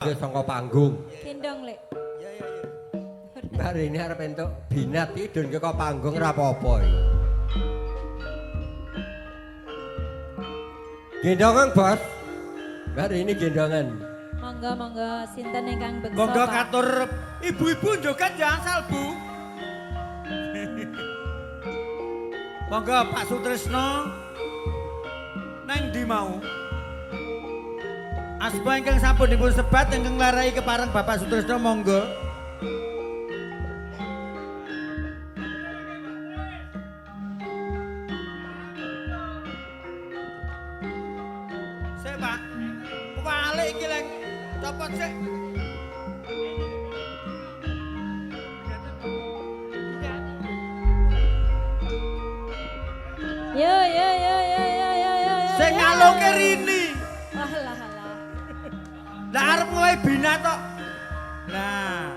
Saka panggung. Gendong, Lek. Iya iya iya. Mbak Rini arep entuk binat iki dunke kok panggung ora apa-apa iki. Gendongan, Bos. Mbak Rini gendongan. Monggo monggo sinten ingkang beksa. Monggo Pak? katur ibu-ibu joget jangan salbu. Monggo Pak Sutrisno neng ndi mau? Asma ingkang sampun dipun sebat ingkang nglarai kepareng Bapak Sutrisno monggo. Sik Pak. Walik iki lek copot sik. Yo yo yo yo yo yo yo. Yo, Sing yo. ngaloke rini. Alah alah. Lah arep ngowe bina tok. Nah.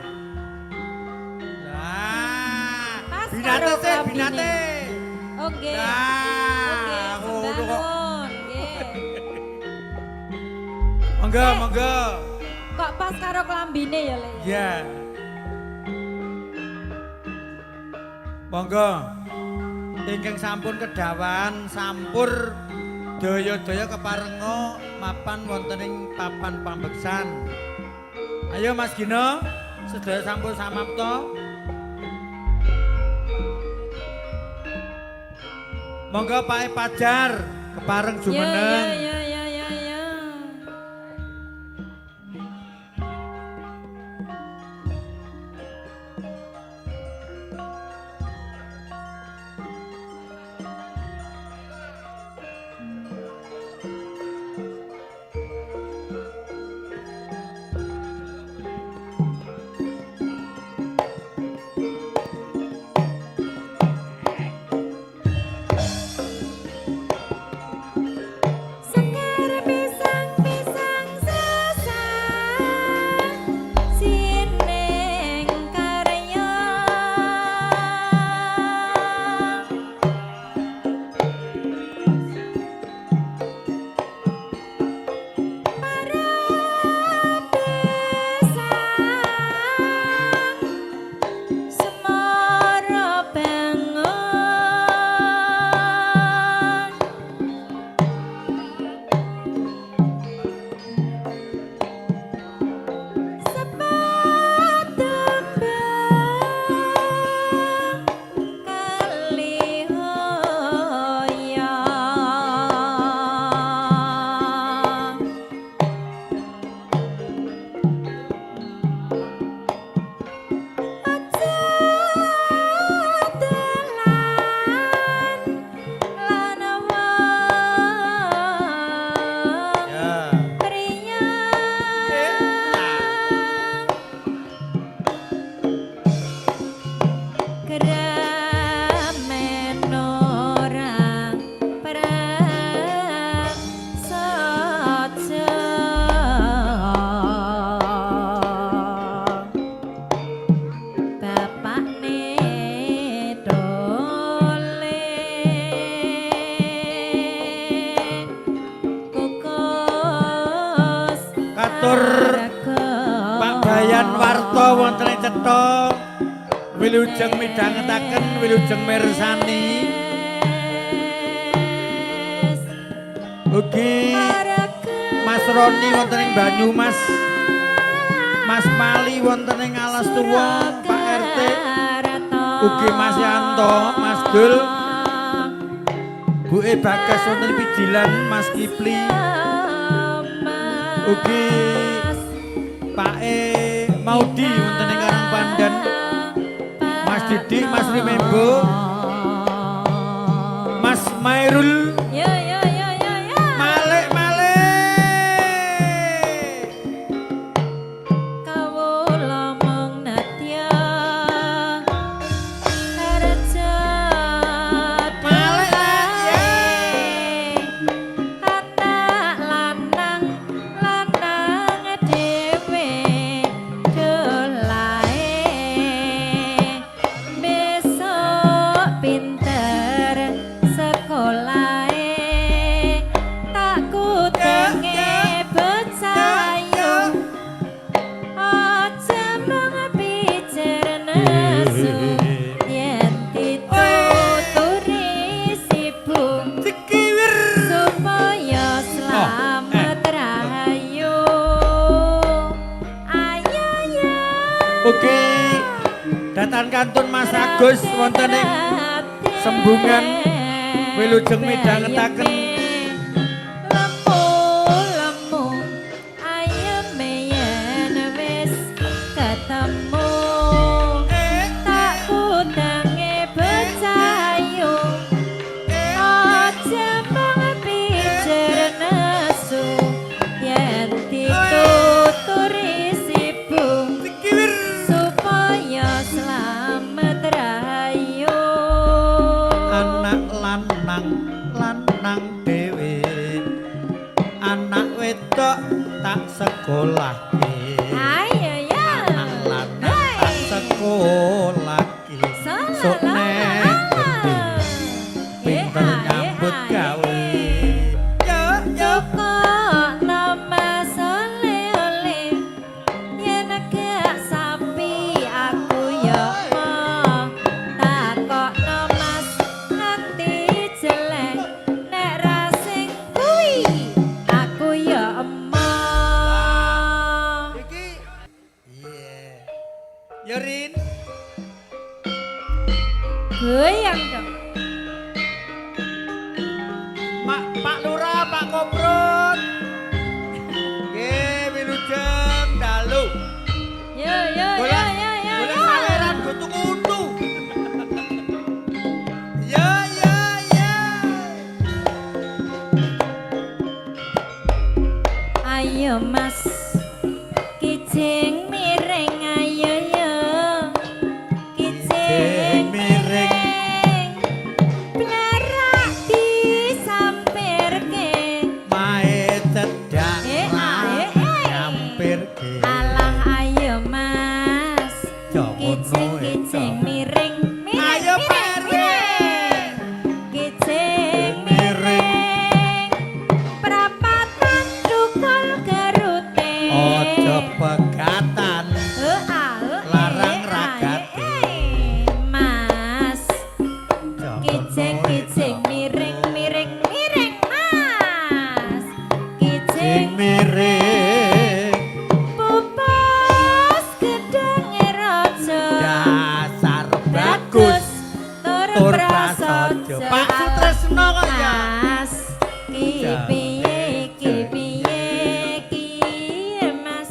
Nah. Pas Binate karo sik, klambine. binate. Oke. Nah, Oke, ngono sembah kok. nuwun, nggih. Monggo, Eh. monggo. Kok pas karo klambine ya, Lek? ya? Ya. Monggo. Ingkang sampun kedawan sampur daya-daya keparenga mapan wonten ing papan pambeksan. Ayo Mas Gino, sedaya sampun samapta. Monggo Pak E Pajar kepareng Yo jumeneng. yo yo yo yo. Sekar pisang-pisang sesang sining karya para pisang semara bangun. Sepat tembang kali hoyong. Aja dalan lan wong Ya. priya. Eh, nah. Kramen ora prasaja. Bapakne dole kukus Katur arga. Pak Bayan Warto wonten ing cetha wilujeng midhangetaken wilujeng mirsani ugi Mas Roni wonten ing Banyumas, Mas Mali wonten ing Alas Tuwa, Pak RT ugi Mas Yanto, Mas Dul, Bu E Bagas wonten ing Pijilan, Mas Kipli ugi Pak E Maudi wonten ing Karangpandan, Mas Didik, Mas Rimembo, Mas Mairul. Yo yo yo yo yo. Malik Malik. Kawula mung nadya harja Malik lah, ya. Anak lanang lanang dhewe dolae besok pinter sekolah. Ugi datan kantun Mas Agus wonten ing Sembungan wilujeng midhangetaken. Lemu lemu ayeme yen wis ketemu tak kudange becayu aja mung pijer nesu yen dituturi sibuk supaya slamet rahayu. Anak lanang lanang dhewe, anak wedok tak sekolahke. Ayo ya. Anak lanang tak sekolahke, sok nek gedhe pinter nyambut gawe. Yo yo. Cukup nama soleh yen gak sapi aku yo mau takokno Mas nganti jelek nek ra sing kuwi aku yo emoh. Iki iya yo Rin. Goyang dong. Pak Pak Lurah, Pak Koprot. Nggih, wilujeng dalu. Yo yo yo Golek yo yo golek yo. Saleran go tuku untu. Ya ya ya. Ayo Mas kijing miring, ayo yo kijing Kijing miring. Miring blarak disampirke. Mae cedhak Eh, ah, eh, eh. nyampirke. Alah ayo Mas Jangan kijing ngono, kijing eh, miring miring Ayo, miring, Pak RW. Miring. Kijing Miring. miring prapatan dukul gerute. Aja pegatan. Eh, ah, eh, Larang eh, ah, ragate. eh, eh. Mas Jangan kijing ngono, kijing eh. miring miring miring Mas Kijing kijing miring. Pupus gedange raja Dasar bagus tur tur prasaja. prasaja. Pak Sutresno kok ya. Mas ki piye ki piye ki Mas.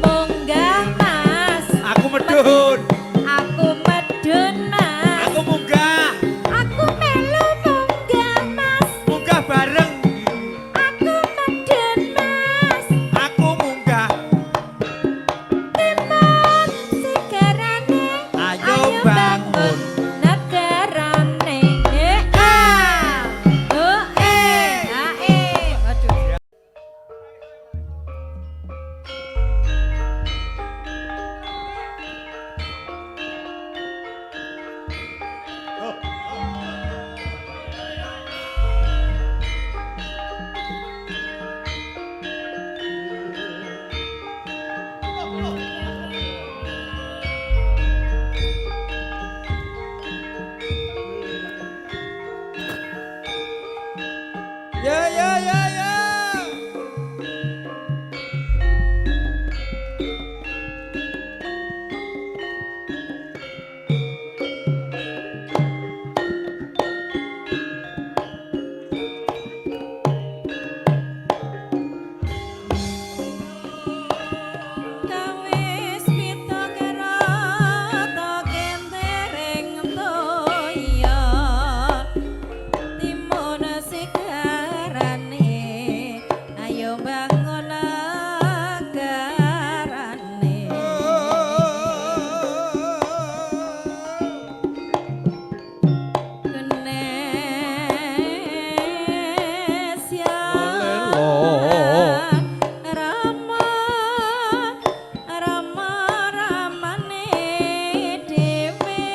Munggah Mas. Aku medun. Aku medun Mas. Aku munggah. Aku melu munggah Mas. Munggah bareng. Aku medun Mas. Aku munggah. Timun sigarane. Ayo bangun. Negarane. Eh a. O e a e. Waduh. Ya ya ya ya. Kawis pita kerata kentereng toya. Timun sigarane. Ayo bangun negarane. Kenes ya Rama Rama ramane dhewe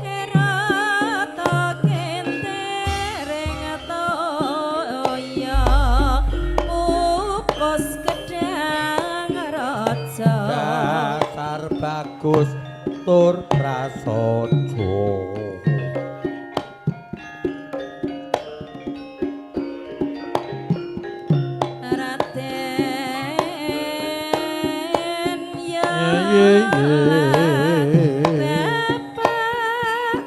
Kerata kentereng toya pupus gedang raja. Dasar bagus tur prasaja. Raden ya Ye, ye, ye. Bapak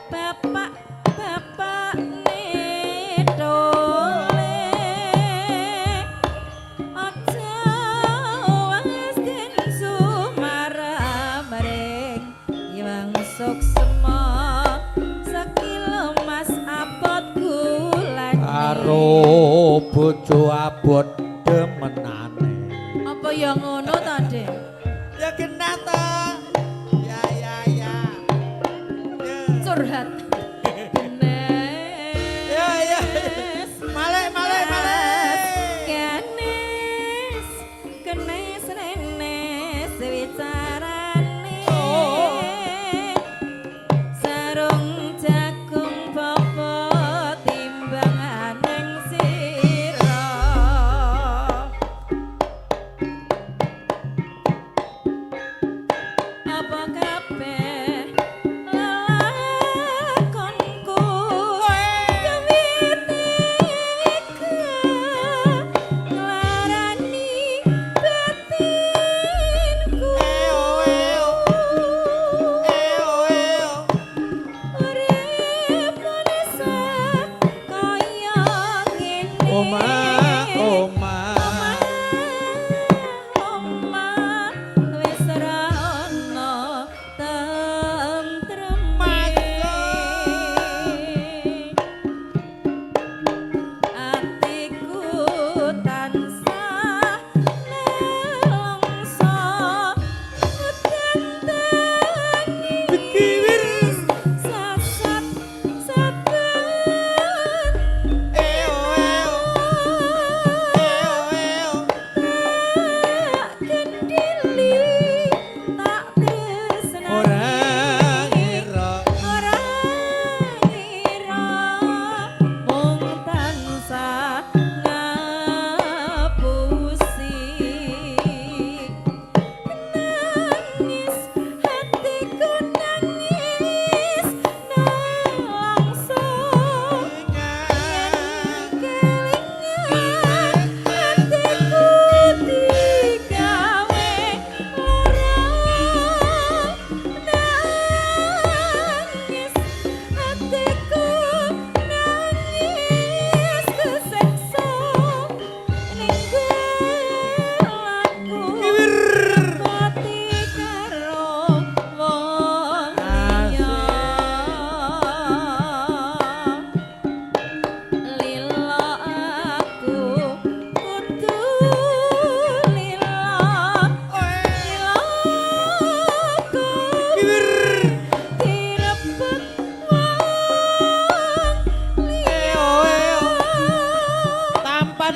bapak bapak netole aja wis den sumaramring iwang suksema sekilo mas abot gulane. Karo bojo abot demenane. Apa ya ngono ta, Dek? Ya kena ta. Ya ya ya. Curhat. Ya ya. Malek malek malek. Kenes, kenes renes wicarane. Sarung jagung popo timbanganing sira. Apa kabeh lelakonku kawit iku nglarani batinku. Eo eo. Eo eo. Urip manusa kaya ngene. Oma oma. Oma, wis ora ana tentreme. Atiku tansah nelongso udan tangis sasat saben. Eo eo.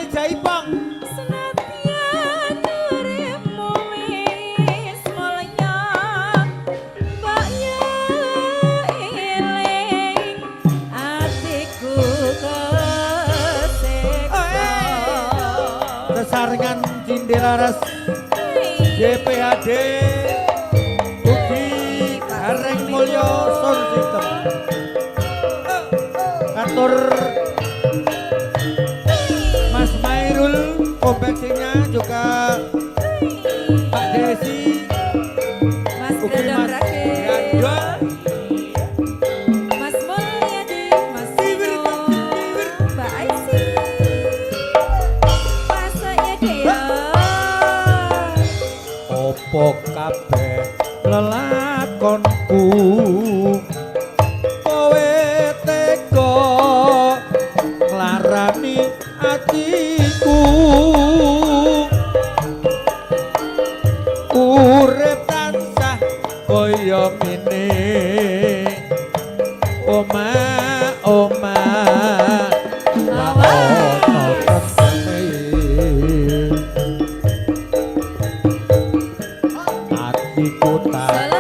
kancane Jaipong. Senadyan uripmu wis mulya, mbok yo eling atiku kesiksa. Sesarengan Cindelaras JPHD ugi Gareng Mulya Sound System. Katur Mas Mairul konveksinya juga Pak Desi Mas ugi Grandong Mas Rakil, Grandong. Mas Mulyadi, Mas Sino, Mbak Aisy, Mas Yadeo. Opo kabeh lelakonku kowe tega nglarani atiku, urip tansah kaya ngene, omah omah ra ono tresnane. Atiku tak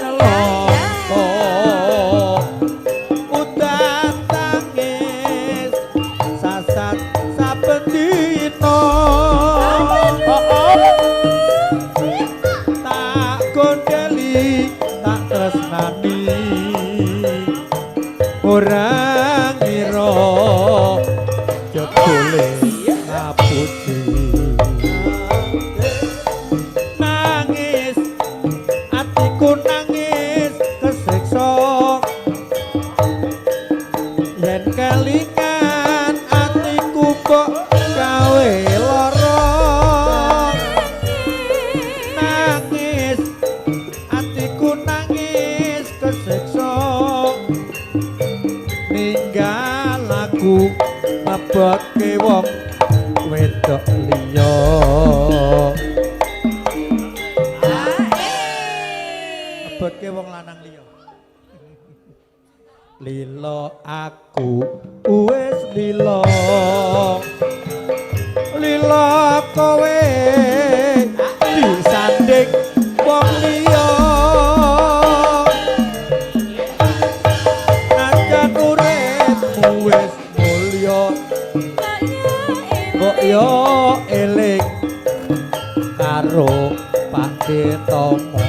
nelongso, udan tangis sasat saben dina. Tak gondeli tak tresnani, ora ngira jebule ngapusi. Nangis atiku nangis kesiksa yen kelingan atiku kok gawe lara. Nangis atiku nangis kesiksa ninggal aku mebotke wong wedok liya, mebotke wong lanang liya. Lilo aku wis lilo, lilo kowe disanding wong liya. Najan uripmu wis mulya, mbok yo eling karo Pak Tomo.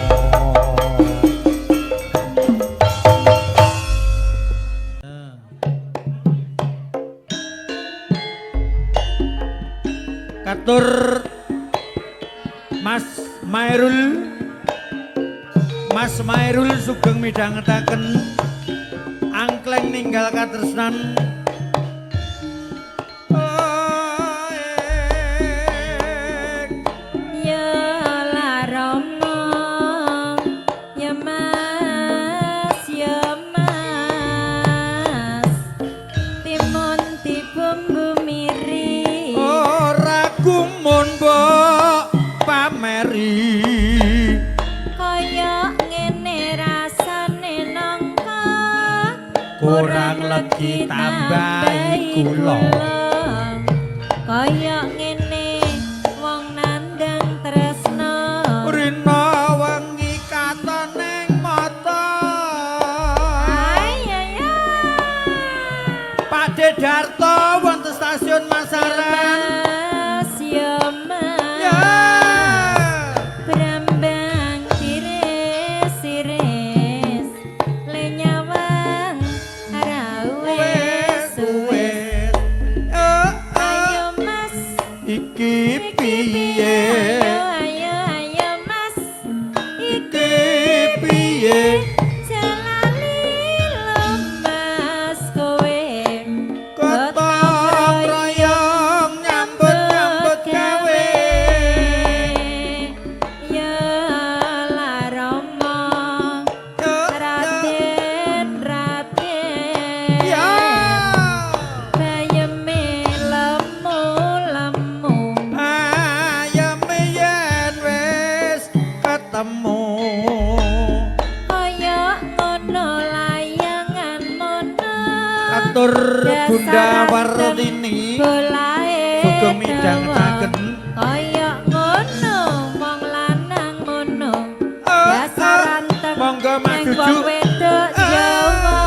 Katur Mas Mairul, Mas Mairul sugeng midhangetaken angkleng ninggal katresnan. Oh, eh. Ya laromo, ya Mas, ya Mas, timun dibumbu miri. Ora gumun mbok pameri. Kaya ngene rasane nangka, Kurang legi tambahi gula. Kaya ngene wong nandang tresna. Rina wengi katon ning mata. Ay ay ay. Pak Dedarto wonten stasiun Masaran. Mas, ya Mas. Ya. Brambang tiris-iris, le nyawang ra wis suwe. Wis. Eh, eh. Ayo Mas, Iki iki piye? Ayo ayo ayo Mas, Iki piye? jalani lemas kowe. Gotong royong nyambut-nyambut gawe. Ya laromo, Ya, ya. Raden, Raden. Ya. Bayeme lemu lemu. Ayame yen wis ketemu. Kaya ngono layangan mono. Atur Bunda Wartini Bolahe sugeng Sugeng midhangetaken. Kaya ngono wong lanang ngono. Biasa ranteng. Monggo Mas ning Juju. Wong wedok Jawa.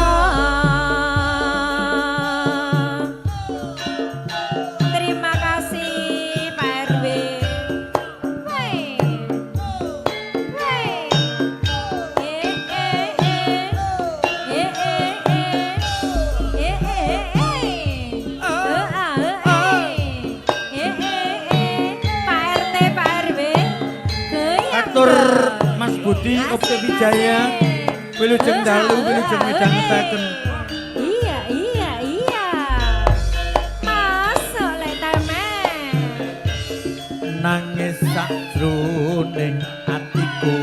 Terima kasih, Pak RW. Woi. Woi. Eh eh eh. Eh eh eh. Eh eh eh. Eh ah, eh eh. Eh eh eh. Pak RT, Pak RW. Goyang Atur dong. Mas Budi Asik, Optiwijaya. asik. Wilujeng dalu, wilujeng midhangetaken. Iya. Masuk lek temen. Nangis sakjroning atiku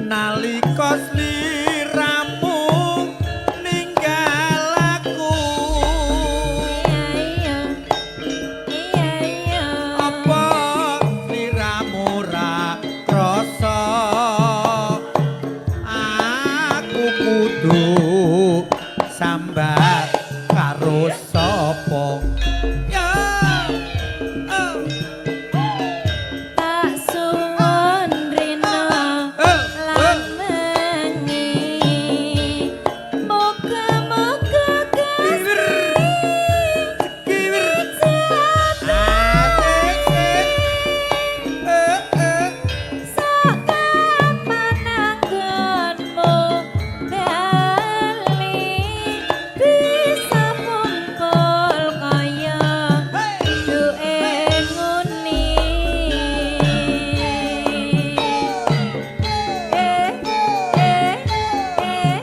nalika sliramu ninggal aku. Iya. Iya. Apa sliramu ra krasa aku kudu sambat karo sapa ya? Oh. Tak suwun rina lan wengi. Muga-muga Gusti Kiwir. Asik, sik. Eh, eh. Sok kapan anggonmu bali bisa kumpul kaya duwe nguni. Eh eh eh eh,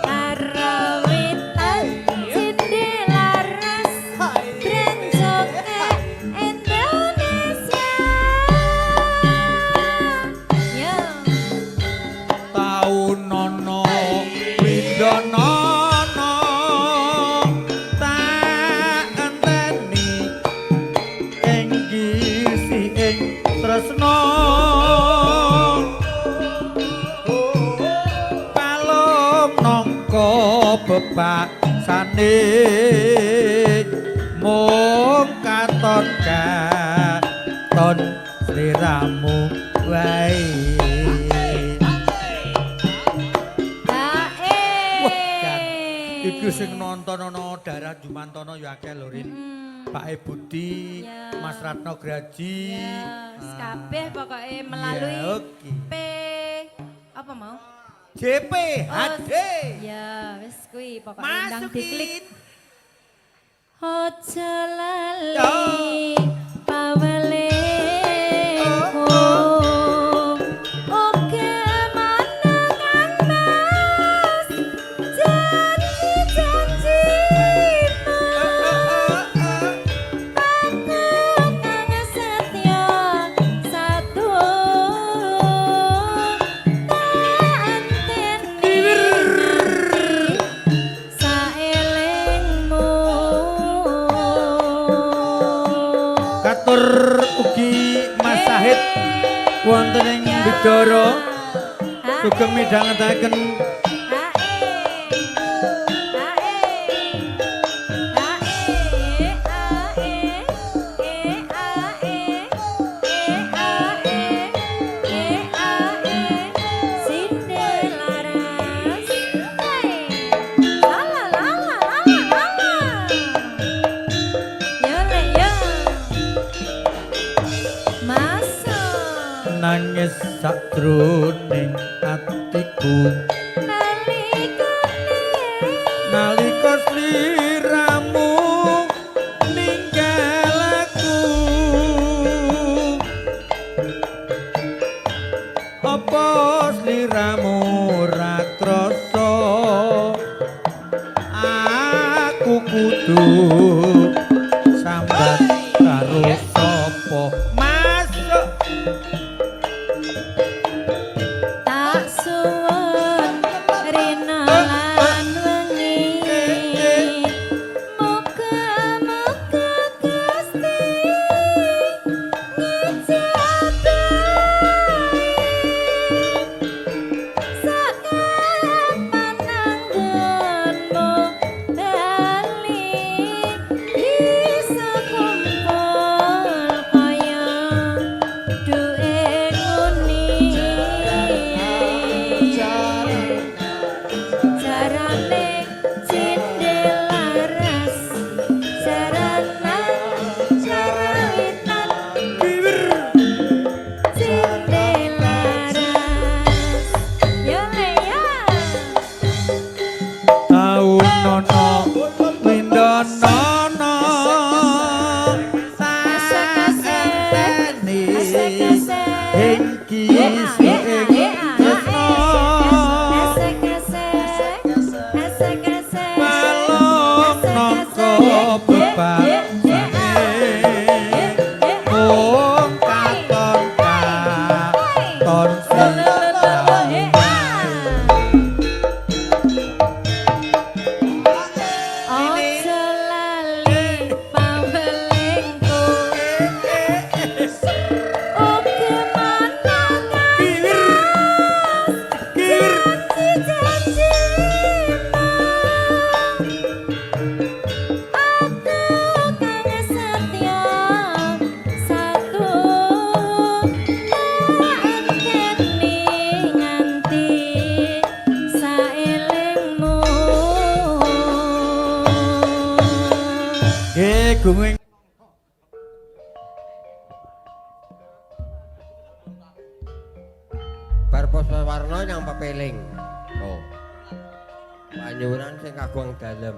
karawitan cindelaras drenjoke Indonesia. Yo. Taunono windonono tak enteni ing gisi ing tresno palung nangka bebasane mung katon katon sliramu wae. Hae. Wah, jan. Iki sing nonton ana daerah Jumantono ya akeh lho, Rin. Pak E Budi, Mas Ratno Graji. Ya, kabeh pokoke melalui Ya, oke. P apa mau? JP Oh, HD. Ya, wis kuwi pokoke ndang diklik. Masukin. Aja lali Yo. pawelingku. Oh, Oke mana Kang Mas janji-janjimu. Aku kang setya satu tak enteni nganti saelingmu. Katur ugi Mas Sahid wonten ing Bidara sugeng midhangetaken. Hae. Hae. Hae. Ae. E ae. E ae. E ae. Sindelaras. Hey. La la la la la la la. Yo le yo. Masuk. Nangis sakjroning atiku Nalikane nalika sliramu ninggal aku. Apa sliramu ora krasa aku kudu sambat karo sapa? Masuk. Tak suwun rina lan wengi. Muga-muga Gusti ngijabahi sakapan anggonmu bali. Lonono tak enteni ing kisih ing tresno balung nangka bebasane mung katon katon Ojo lali pawelingku. Ugi mana janji-janjimu. Aku kang setya satu enteni nganti saelingmu. Nggih, gunging Bar Puspawarna nyang Pepeling. Oh. Panyuwunan sing kagungan dalem.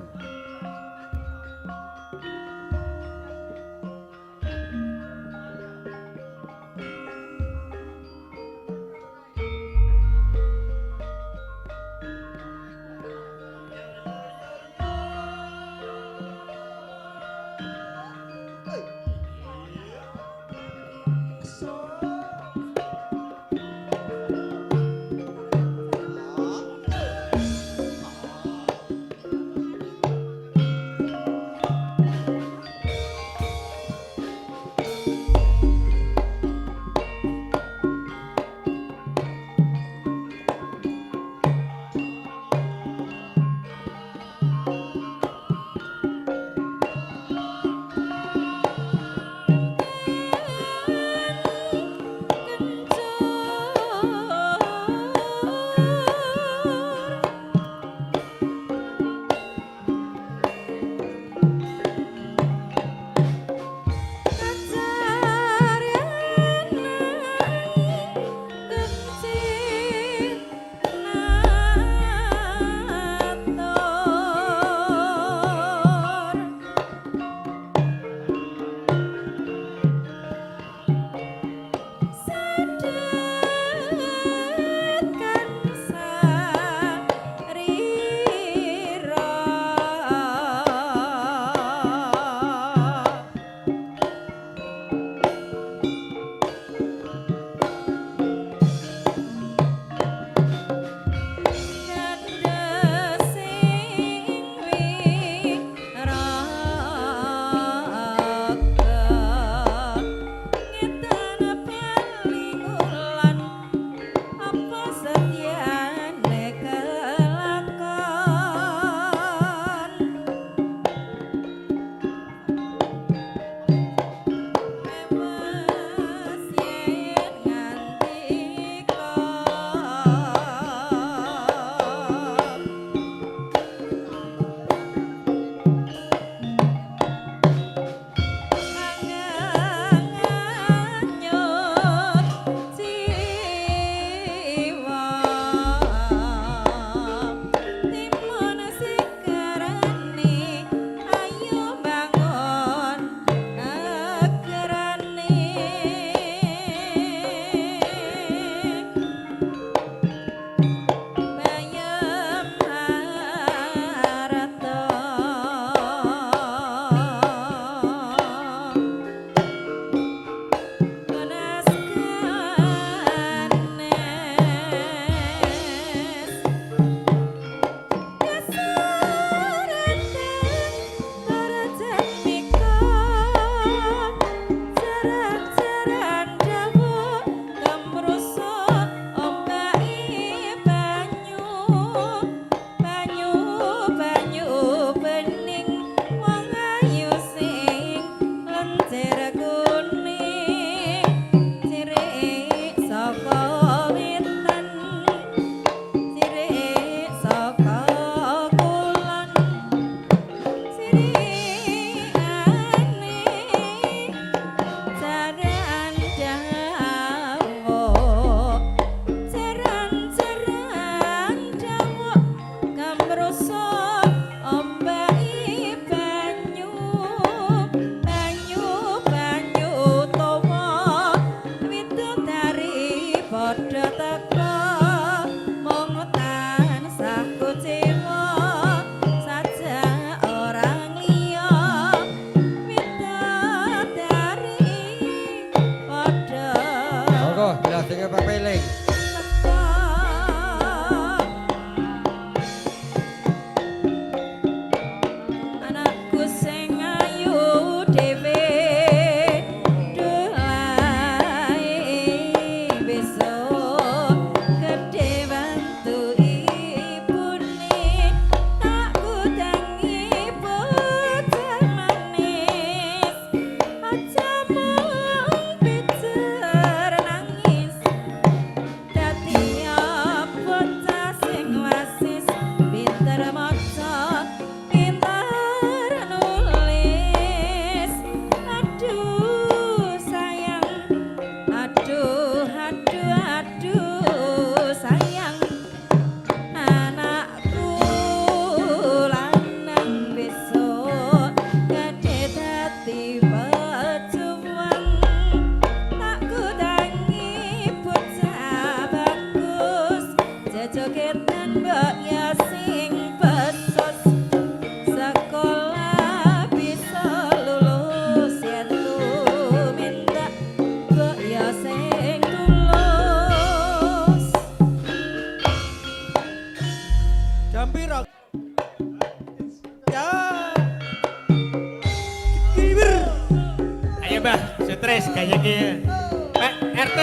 Tris kaya iki. Pak RT.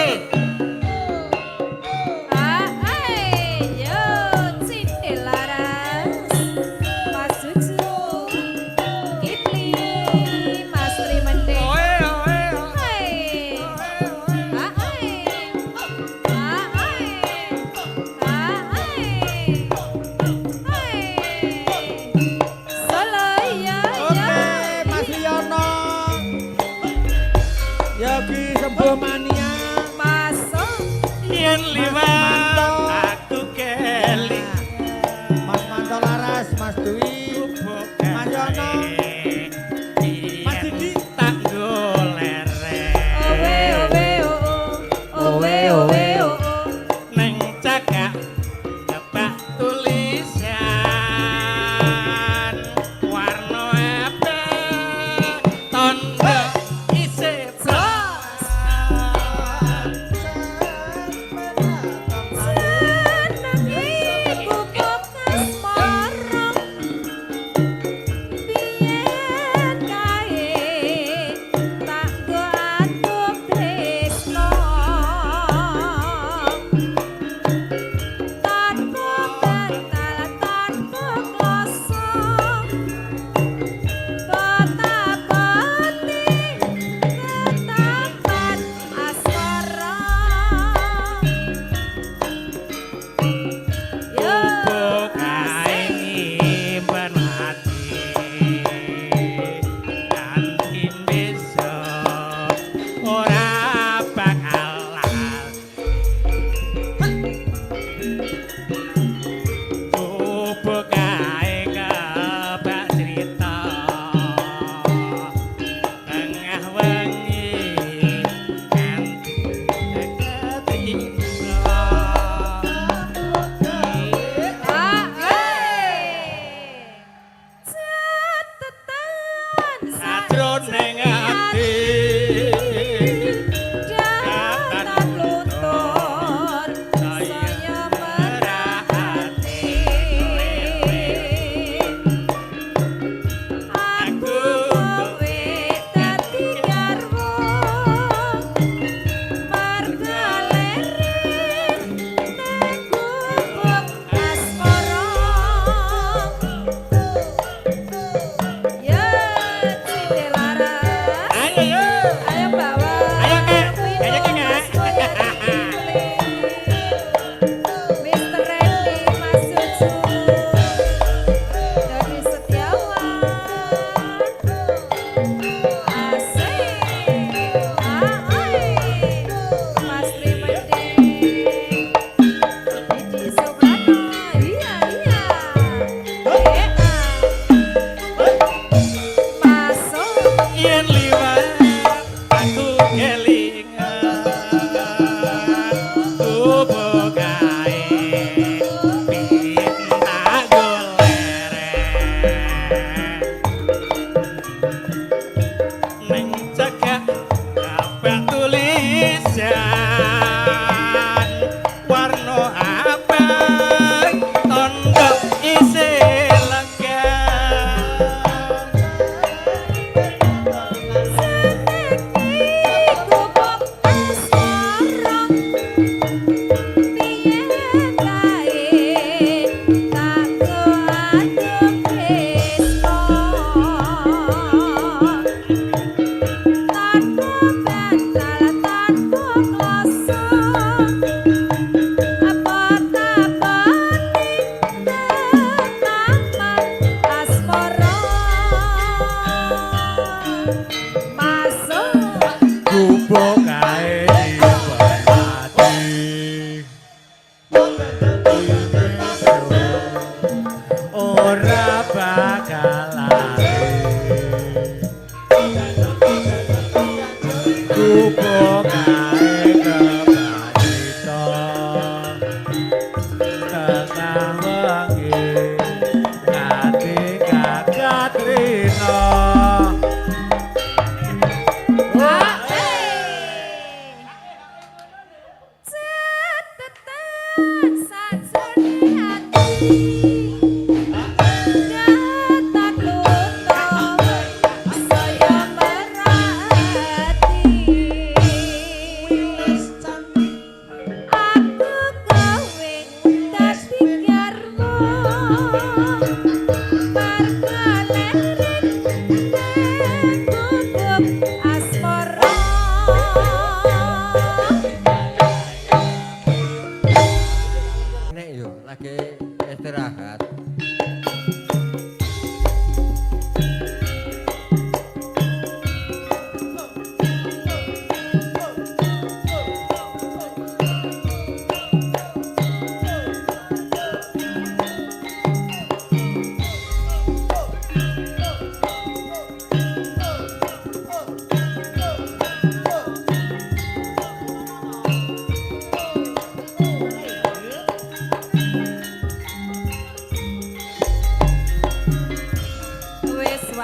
Ah, ayo Cinde Laras, Mas Cucu, Kipli, Mas Trimende. Oe oe. Hai. Ah, ai. Ah, ai. Ah, ai. Hai. Solo ya ya. Oke, Mas Liono. Yogi Sembuh Mania. Masuk. Yen liwat Manto. aku keling. Mas Manto Laras, Mas Dwi, Mas Yono, Mas Didi. Tak golere. Owe owe o o. Owe owe o o. Neng cakak kebak tulisan warna abang tondo isih Jos. Seneng iku kok asmara. Biyen kae tak nggo atuh tresno. Tanpa bantal, tanpa kloso. Betapati ketapan asmara. Yo, kae nyimpen ati kanthi besok ora bakal lali. Coba kae kebak cerita tengah wengi nganti ketika. Ah, eh. Catetan Sajroning ati datan luntur saya merhati. Aku kowe dadi garwa marga leren gubuk asmara. Ya Cinde Laras.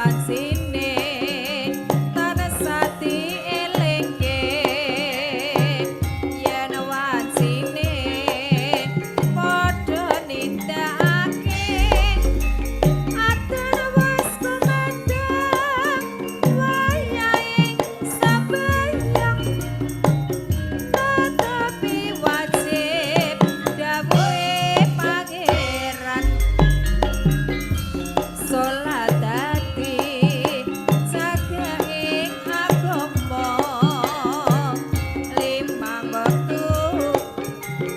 wancine tansah dielingke, yen wancine padha nindakake. Adan wis kumandhang, wayahe sembahyang, tetapi wajib dawuhe Pangeran. Salat dadi jaga ing agama, limang wektu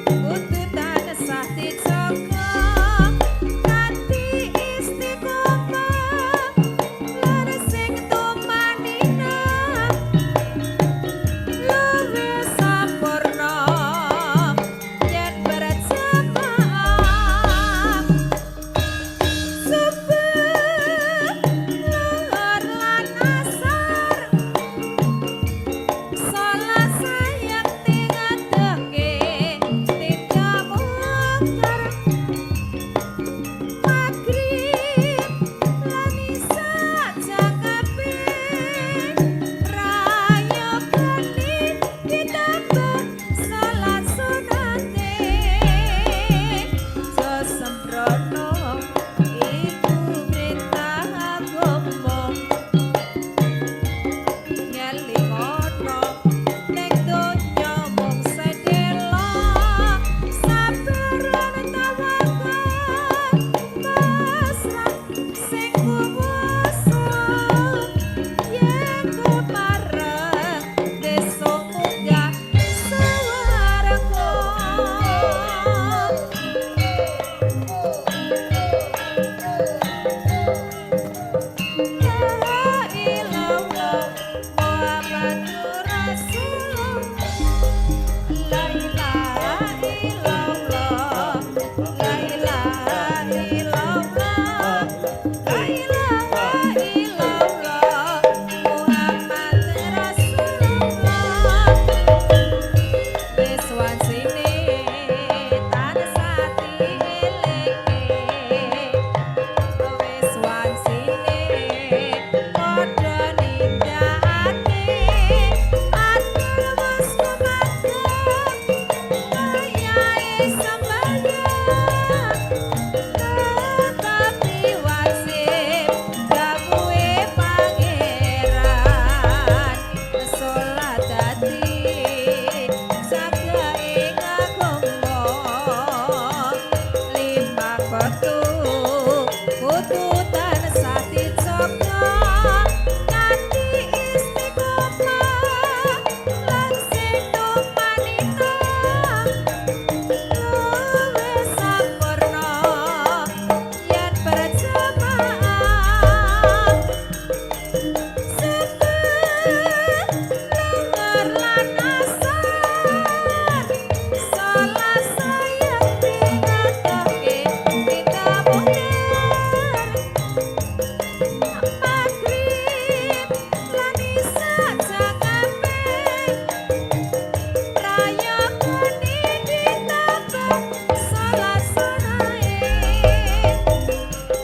kudu tansah dijaga kanthi istiqomah lan sing tumanina luwih sampurna yen berjamaah. Subuh, luhur lan asar, salat sayekti ngadeke tindak mungkar. Magrib lan isya jangkepe, prayogane ditambah salat sunate. Aja sembrono, iku perintah agama. Ngelingono ning donya mung sedelo, sabar lan tawakal, pasrah sing kuwasa. Yen kepareng besok munggah swarga. La ilallah Muhammadur Rasulullah. La ilaha illallah, la ilaha illallah, la ilaha illallah Muhammad Rasulullah. Wis wancine tansah dielingke, wis wancine padha nindakake. Atur wis kumandhang, wayahe sembahyang, tetapi wajib dawuhe Pangeran. Salat dadi jaga ing agama, limang wektu kudu tansah dijaga kanthi istiqomah lan sing tumanina luwih sampurna yen berjamaah. Subuh, luhur lan asar, salat sayekti ngadeke tindak mungkar. Magrib lan isya jangkepe, prayogane ditambah salat sunahe.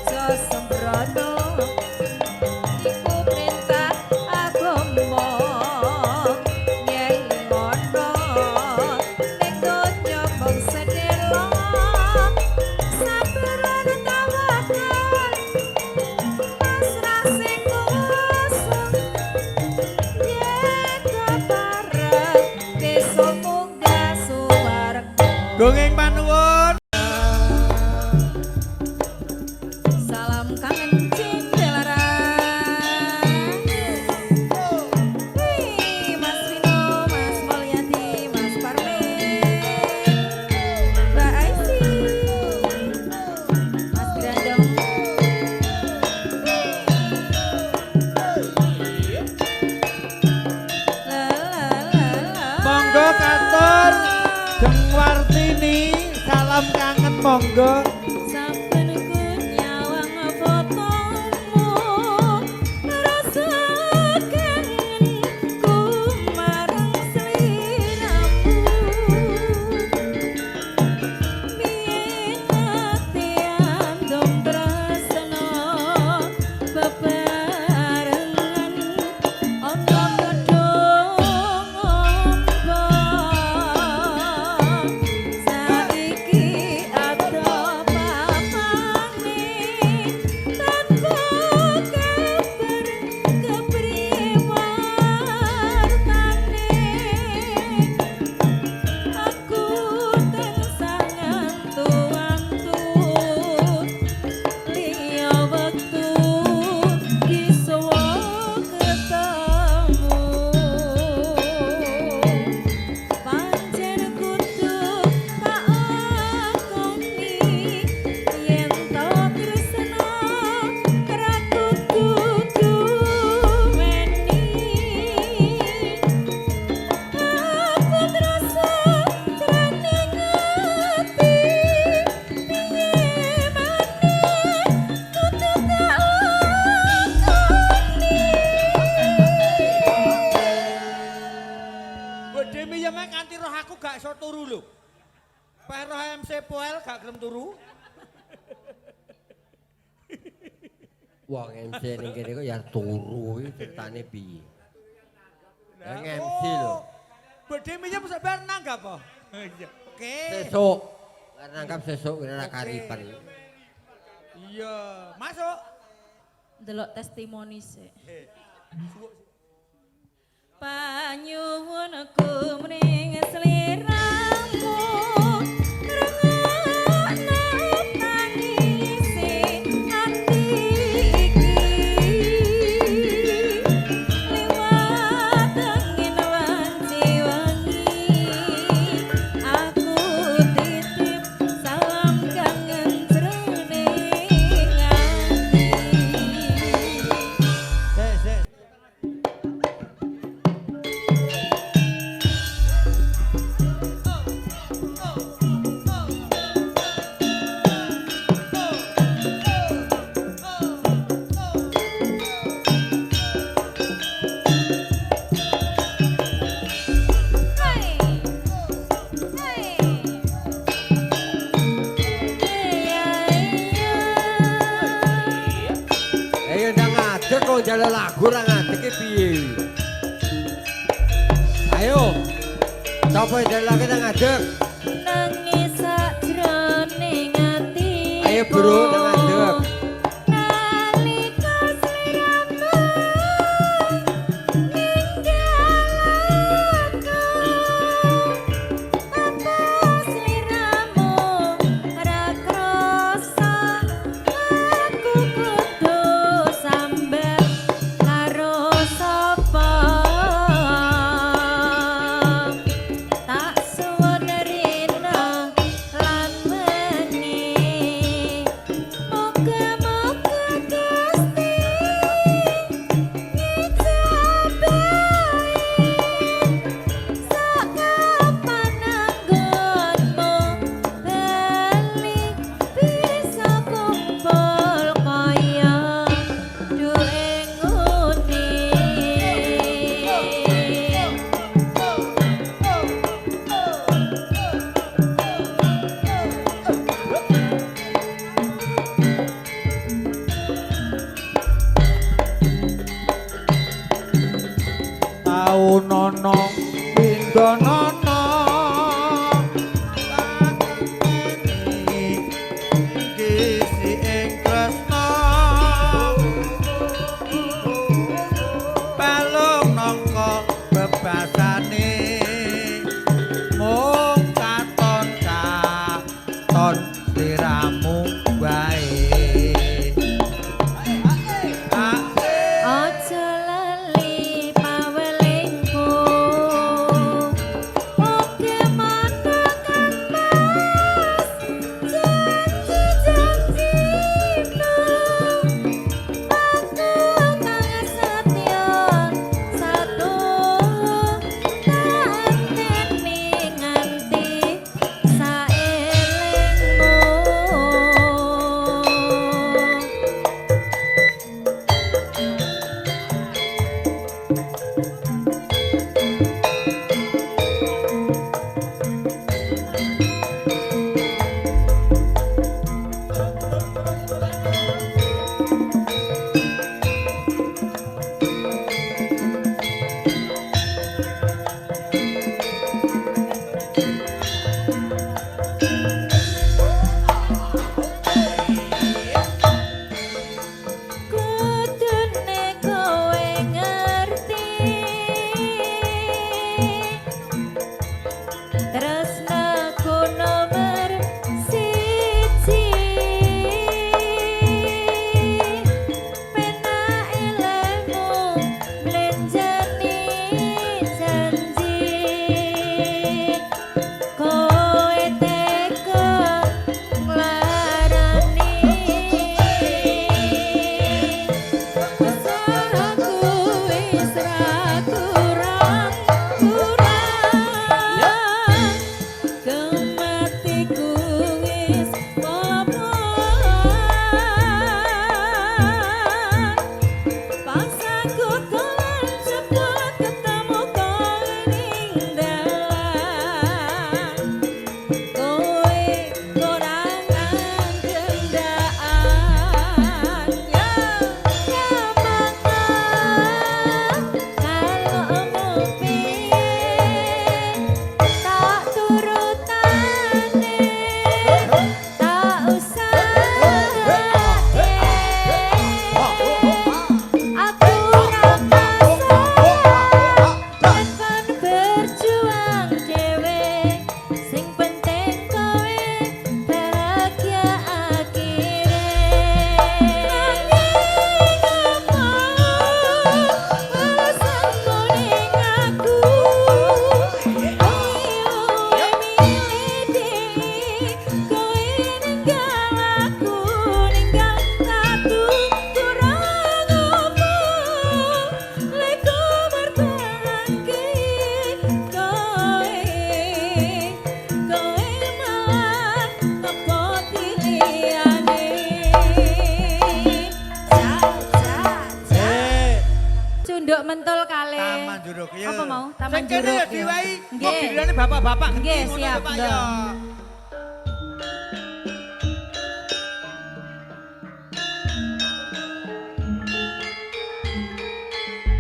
Aja sembrono, iku perintah agama. Ngelingono ning donya mung sedelo, sabar lan tawakal, pasrah sing kuwasa. Yen kepareng besok munggah swarga. Gongeng panuwun. Salam kangen Cindelara. Wih, Mas Vino, Mas Mulyadi, Mas Parmen, Mbak Aisy, Mas Grandong. La la la la. Monggo katur Jeng Wartini, salam kangen monggo. Saben ku nyawang fotomu, rasa kangen ku marang sliramu. Biyen ati andum tresno bebarengan. gak iso turu lho. Pero MC Poel gak gelem turu. Wong MC ning kene kok ya turu iki ceritane piye? Lah MC lho. Bedhe miyem sampean nanggap apa? Iya. Oke. Sesuk. Lah nanggap sesuk kira ora karipan. Iya, masuk. Delok testimoni sik. Panyuwunku mring sliramu rungokno tangise ati iki liwat angin wanci wangi aku titip salam kangen jroning ati. Sik, sik. Hey. Hey. Iya, iya. Ayo ndang ngadeg kok njaluk lagu ora ngadeg ki piye? Ayo. Sapa njaluk lagu ndang ngadeg? Nangis sakjroning ati. Ayo, Bro, ndang ngadeg. Nalika sliramu ninggal aku, apa sliramu ora krasa aku kudu sambat karo sapa? Tak suwun rina lan wengi, muga-muga Gusti ngijabahi sakapan anggonmu bali bisa kumpul kaya duwe nguni. Taunono pindonono kisi ing tresna balung nangka bebasane mung katon katon sliramu wae. Aja lali pawelingku Cunduk Mentul kalih. Taman Juruk ya. Apa mau? Taman Sing kene Juruk. ya diwehi. Kok Nggih. gilirane bapak-bapak genti Nggih, ngono siap, lho, Pak nggih. ya.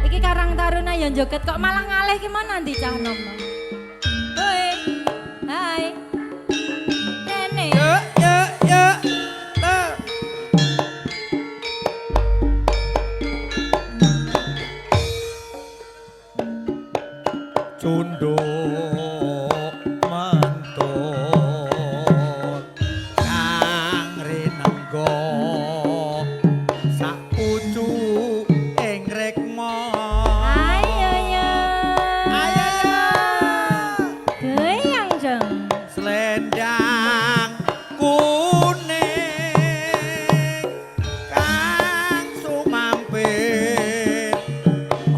Iki Karang Taruna ya joget kok malah ngalih ki mau nanti cah nom. Hoi. Hai. Rene. Yo yo yo. Lah. Cunduk mentul kang rinengga sak pucuk ing rekma. Ayo ya. Ayo ya. Goyang jeng. Selendang kuning kang sumampir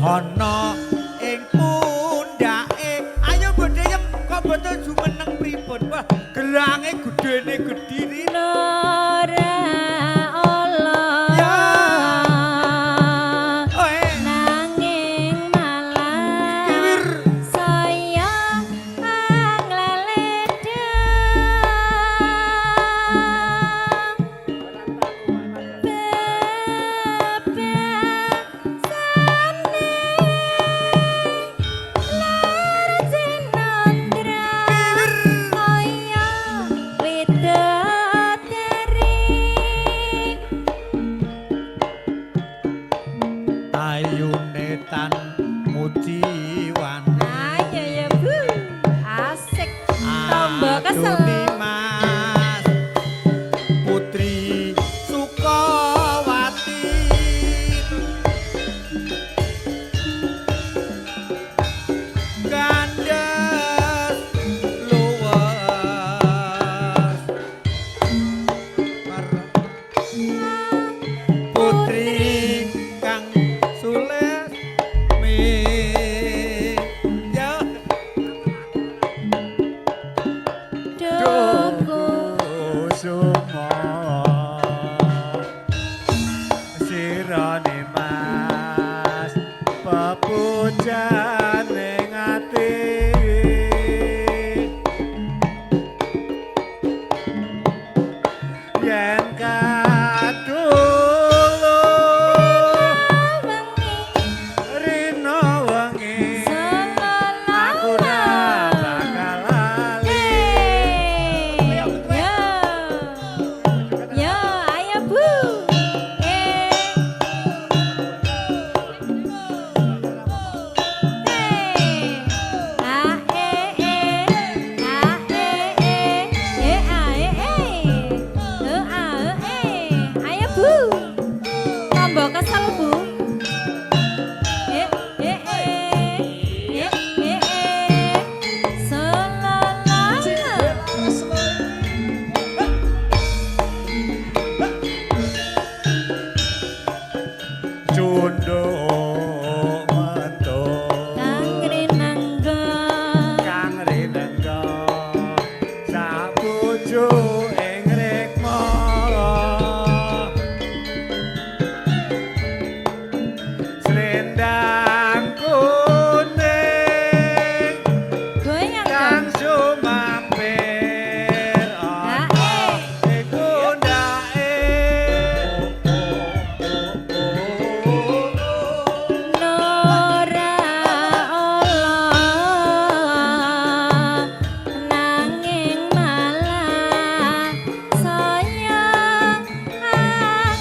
ana ing pundhake. Ayo bodheyem kok boten jumeneng pripun? Wah, gelange gedene gediri. Ora Allah. Ya. Oh, eh. Nanging malah Kiwir. saya ngleledang. Bebasane lar jenandra kaya widodari. Ayune tan mujiwani. Ayo ya Bu, asik. Tombo kesel. Aduni Mas Putri Sukawati. Gandes luwes Putri kang sulesmi ya. Duku. Kusuma sirane mas pepujane ati yen kadulu Wengi rina wengi aku ra selalu. bakal lali. Yo. Yo, ayo Bu. Eh. Eh. A e e. A e e. E a e e. E a e e. Ayo Bu. Tombo kesel Bu. Eh eh eh. Eh eh eh. Selalala. Cunduk mentul Kang rinangga. Kang rinengga sapucuk ing rekma slendang kuning Goyang kang dong. sumampir Ah, ana eh. ing pundhake. Nora Allah nanging malah saya nglaledang.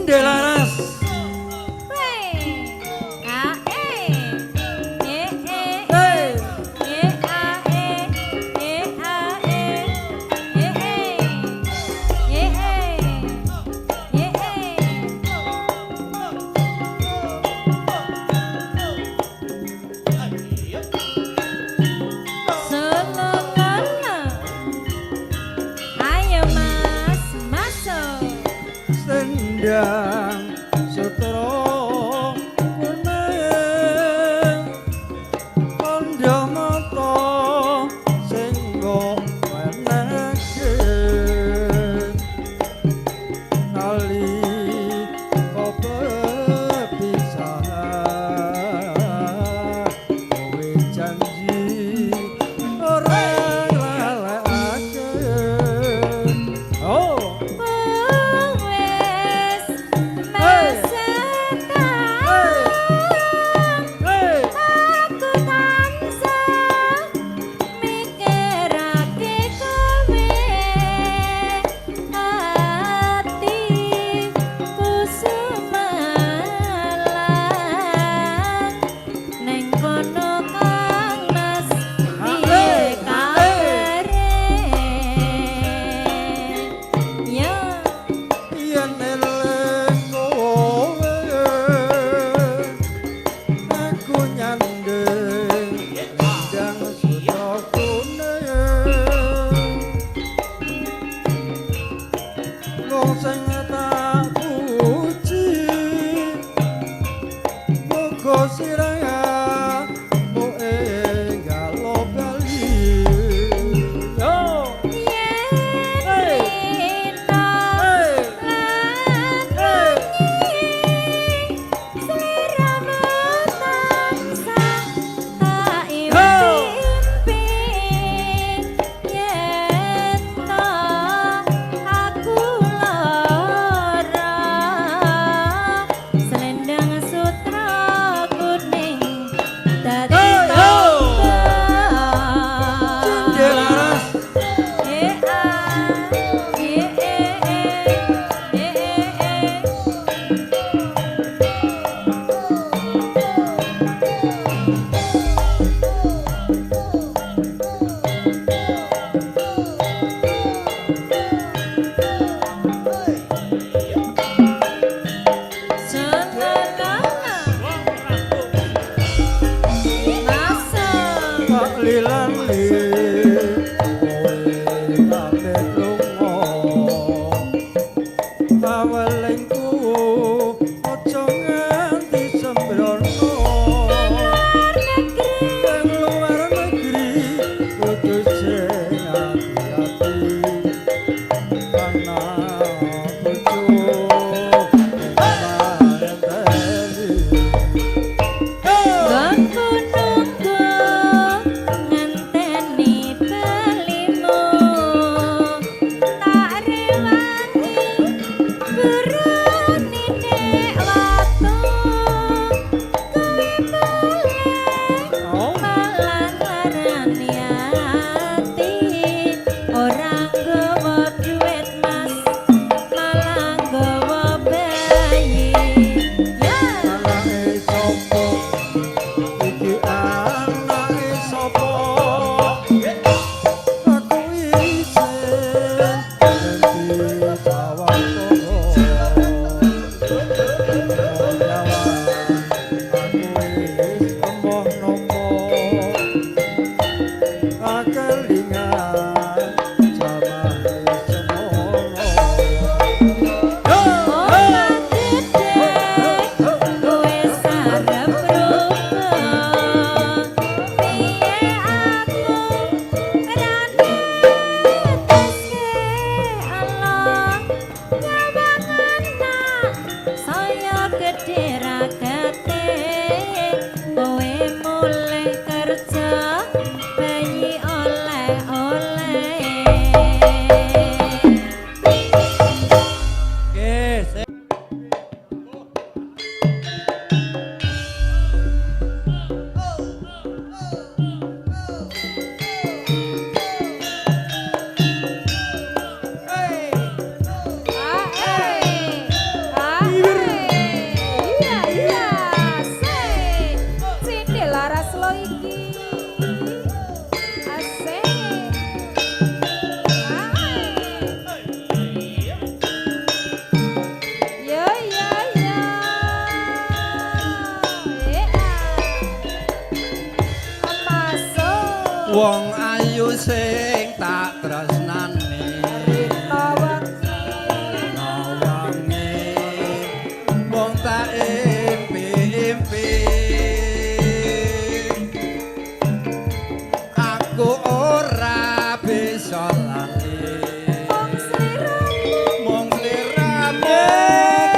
Delaras. Weh. A e. E e. Hey. E a e. E a e. E e. E e. E e. Solo. Ayo Mas, masuk. Sendang sutra kuning kandha mata sing mbok wenehke nalika pepisahan kowe janji ora nglalekake. Oh. Wes mesetan Hey. aku tansah mikirake kowe atiku sumelang neng kono Kang Mas piye kabare ya. Yen eling kowe aku nyanding ndang sutra kuning wong sing tak puji muga sirahmu enggal bali. Yo. Yen Hey. rina Hey. lan Hey. wengi sliramu tansah tak impi-impi yen to aku lara Wong ayu sing tak tresnani, nawangi mung tak impi-impi. Aku ora bisa lali mung sliramu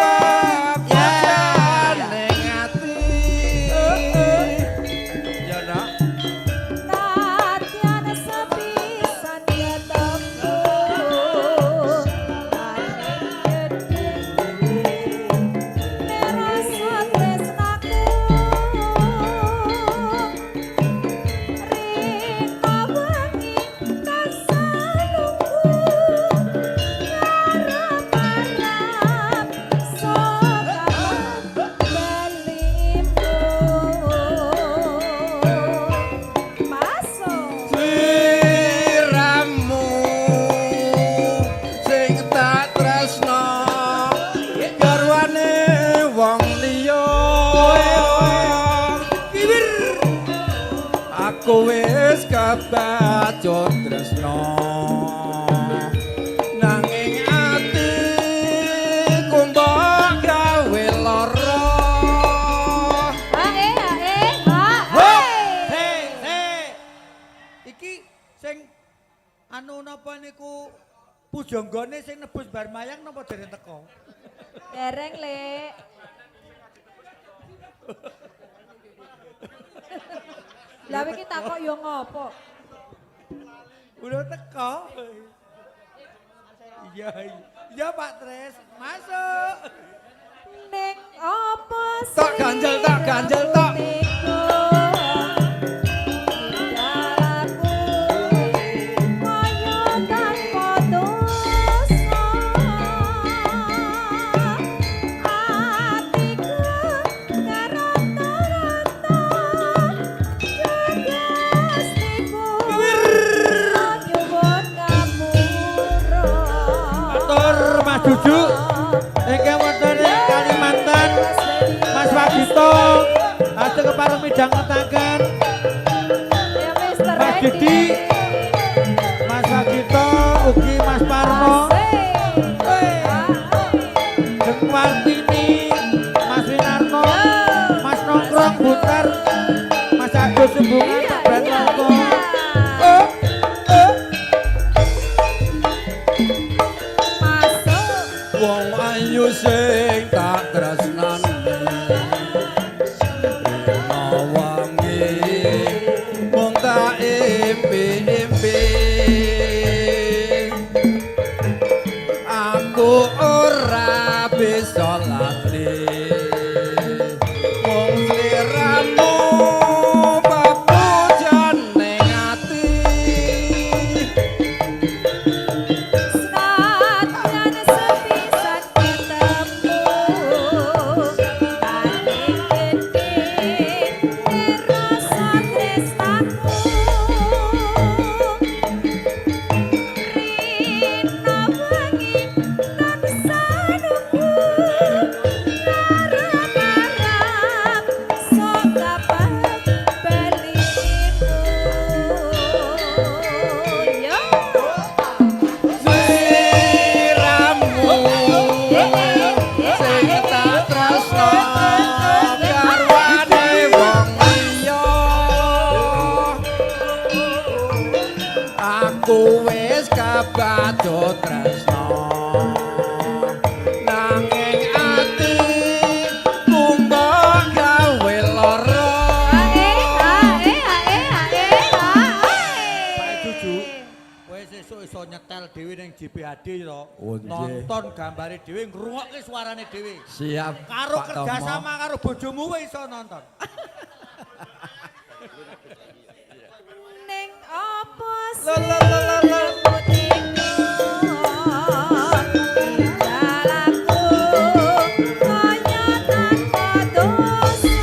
papane ati. Ya nak. Tatiana sepisan ketemu paling gedhe rasa tresnaku rina wengi tansah nunggu ngarep-arep saka balimu masuk. Sliramu sing tak tresno garwane wong liya. Aku wis kebacut tresno nanging ati mbok gawe lara. Ae ae ae. Hei, hei. Iki sing anu napa niku pujanggane sing nebus bar mayang napa dereng teko? Dereng, Lek. Lah iki takok yo ngopo? Udah teko. Iya, iya. Iya Pak Tres, masuk. Ning apa Tok ganjel, tok ganjel, tok. Dalaku kaya tanpa dosa atiku karonta-ronta Gustiku nyuwun ngapura. Matur Mas Juju ingkang wonten ing Kalimantan, Mas Wagito ajeng kepareng midhangetaken Ya Mister Mas Edi. Didi, Mas Wagito ugi Mas Parno, Jeng Wartini, Mas Winarno, Mas Nongkrong Butar, Mas Agus Sembungan, Iya, Pak iya, Brantoko. iya. Oh, oh. Masuk. Wong ayu sing tak tresnani rina wangi mung tak impi-impi. Aku ora bisa lali mung sliramu pepujane ati. Senadyan sepisan ketemu paling gedhe rasa tresnaku rina wengi tansah nunggu ngarep-arep saka balimu yo. Sliramu sing tak tresno garwane wong liya. Aku wis kebacut tresno nanging ati mbok gawe lara. Ae ae ae ae ae. Pak Juju, kowe sesuk iso nyetel dhewe ning JPHD to. Oh, nggih. Nonton gambare dhewe, ngrungokke suarane dhewe. Siap Karo Pak Tomo. kerjasama karo bojomu kowe iso nonton. Ning apa La la la la la. Dalaku kaya tanpa dosa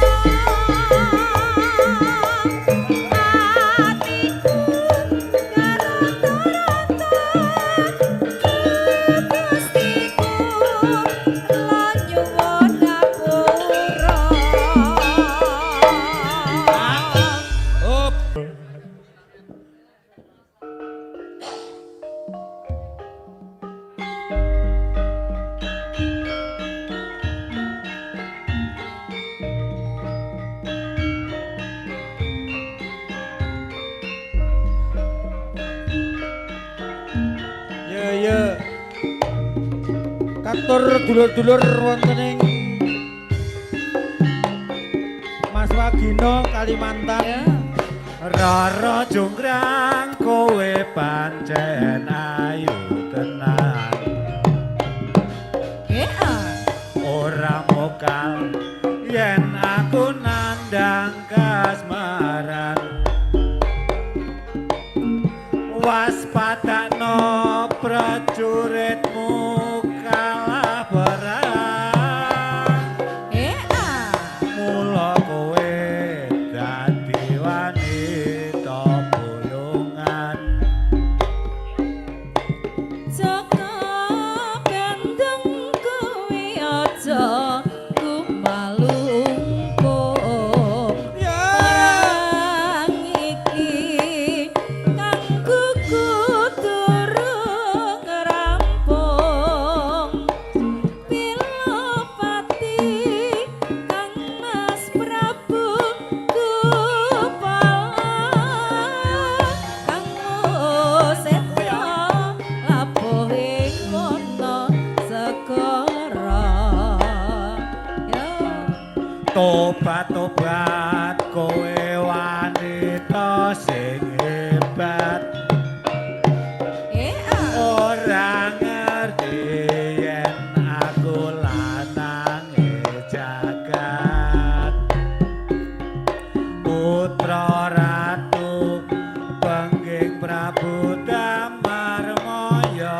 atiku karonta-ronta Gustiku lan nyuwun ngapura. Hop. Katur dulur-dulur wonten ing Mas Wagino Kalimantan. Ya. Rara Jonggrang kowe pancen ayu tenan. Eh ah. Ora mokal yen aku nandang kasmaran. Waspadakno prajuritmu kalah perang. Eh ah. Mula kowe dadi wanita boyongan. Jaka Bandung kuwi aja kumalungkung. Ya. Perang iki kang kuku durung rampung. Pilopati Kang Mas Prabu Gupala kang Museta labuh ing wana segara. Ya. Tobat-tobat kowe wanita sing hebat. Eh ah. Ora ngerti yen aku lanange jagat. Putra Ratu Pengging Prabu Damarmaya.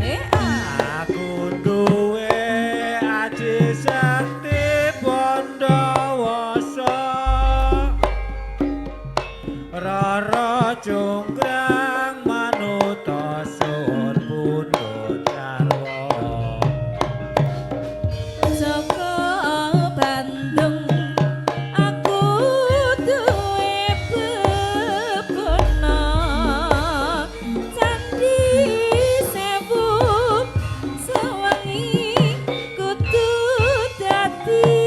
Eh ah. Aku duwe aji sakti Bandawasa. Rara Jonggrang manuta sun pundhut garwa. Jaka Bandung aku duwe bebana candhi sewu sewengi kudu dadi.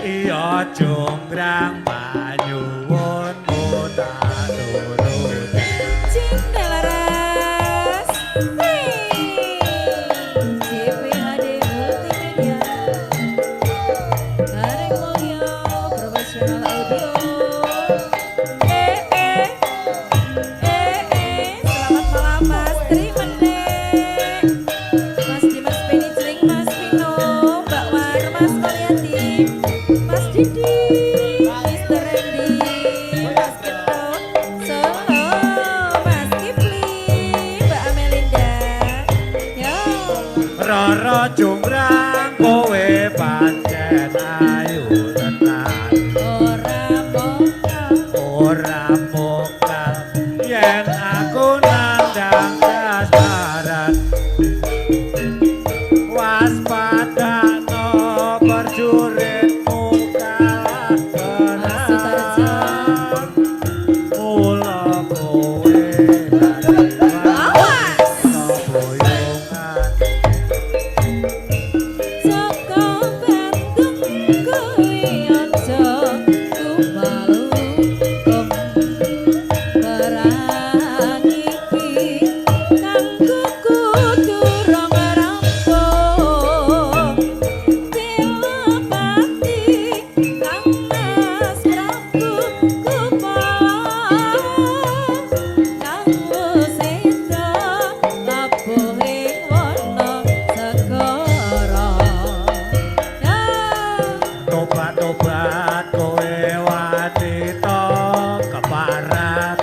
Iya Jonggrang panyuwunmu tak turuti. Cinta Laras JPHD Multimedia Bareng Mulyo Profesional Audio. Eh eh eh eh. Selamat malam Mas Trimene, Mas Dimas Beni Jering, Mas Vino, Mbak War, Mas Kolyati, Mas Didi, Mr. Randy, Mas Ketut Solo, Mas Kipli, Mbak Amelinda. Ya. Rara Jonggrang kowe pancen ayu tenan. Ora mokal. Ora mokal yen aku nandang kasmaran. Waspadakno prajuritmu kalah Mas Sutarjo. perang. Mula kowe dadi Awas. wanita boyongan. Jaka Bandung kuwi aja kumalungkung. Perang iki kang kuku durung rampung. Pilopati Kang Mas Prabu Gupala kang Museta labuh ing wana segara. Ya. Tobat-tobat kowe wanita keparat.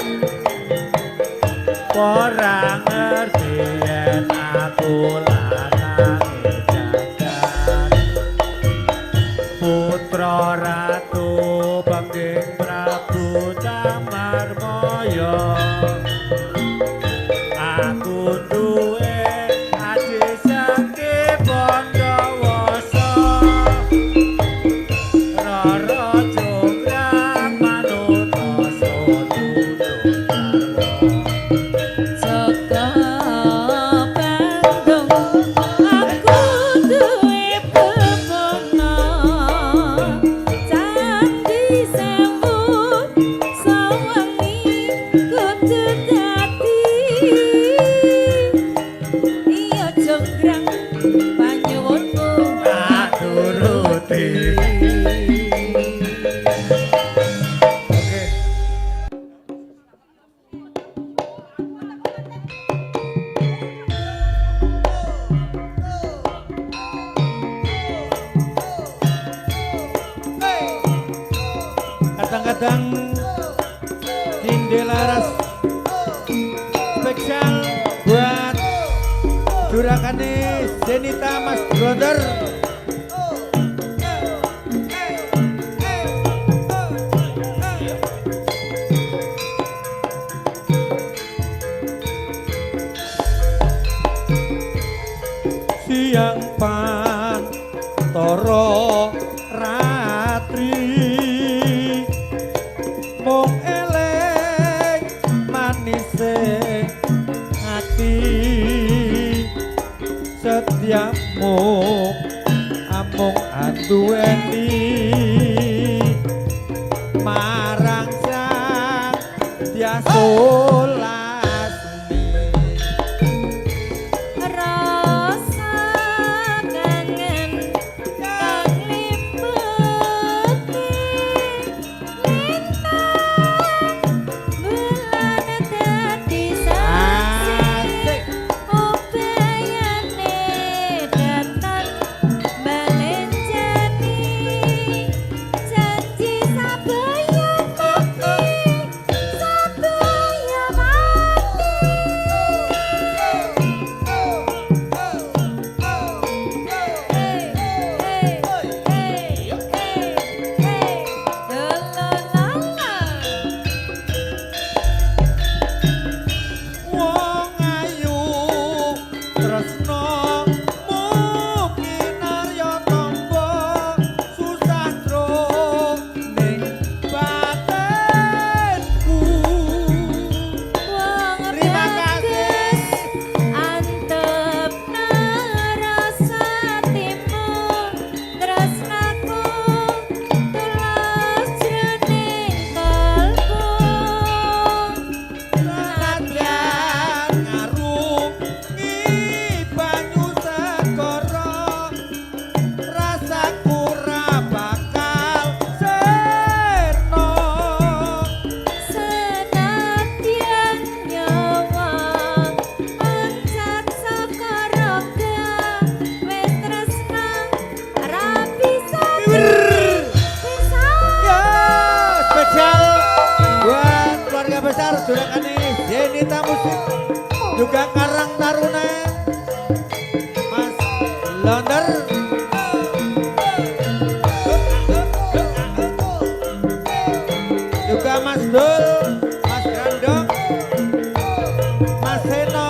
Ora ngerti yen aku lanange jagat. Putra Ratu Pengging Prabu Damarmaya. Aku duwe aji sakti Bandawasa. Rara Jonggrang manuta sun pundhut garwa. Jaka Jurakane Zenita Mas Brother. Siang pantara ratri mung eling manise ati setiamu amung anduweni marang sang Diasolasmi. Rasa kangen kang liputi lintang bulan dadi saksi upayane datang balenjani janji sabaya mati sabaya mati. Hey, hey, hey, hey, la la la la. Wong ayu tresna mukinarya tamba susah ning batinku. Wong Terima kasih. bagus antep rasa timu tresnaku tulus jroning kalbu. Senadyan ngarungi banyu segara rasaku ra bakal sirna. Senadyan nyawa oncat saka raga wis tresna ra bisa bisa. Ya, spesial buat keluarga besar Jurakane Zenita Musik juga Karang Taruna Mas Londer. Juga Mas Dul, Mas Grandong, Mas Seno.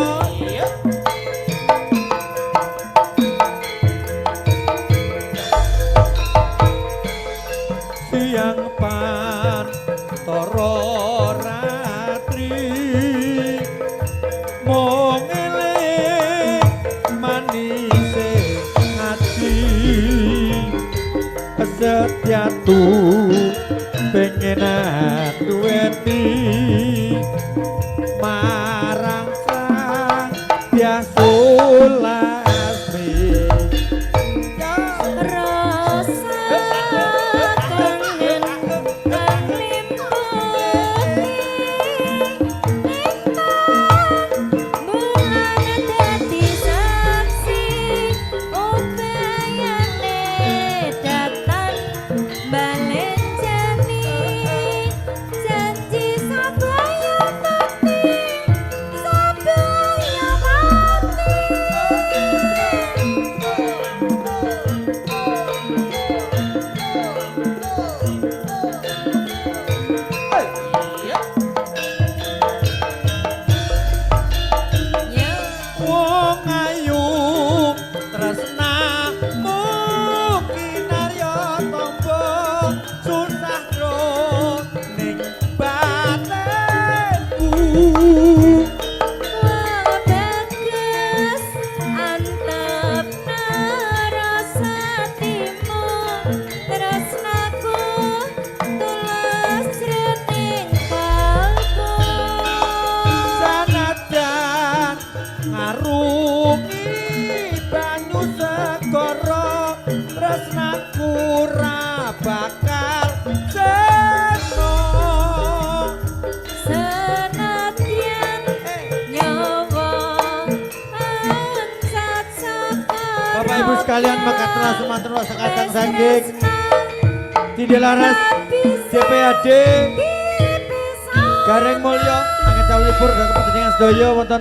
Siang pantara ratri mung eling manise ati setiatu pengen duweni marang sang Diasolasmi. Rasa kangen kang liputi lintang bulan dadi saksi upayane datang balenjani janji sabaya mati sabaya mati. Ya. Wong ayu tresnamu kinarya tamba susah ning batinku. Wong bagus antep rasa timu tresnaku tulus jroning kalbu. Sanajan ngarungi banyu segara tresnaku ra bakal sirna. Senadyan nyawa ancat saka Bapak Ibu sekalian makaten semanten sekadang saking Tindelaras JPAD Gareng Mulya angkat libur dhateng panjenengan sedaya wonten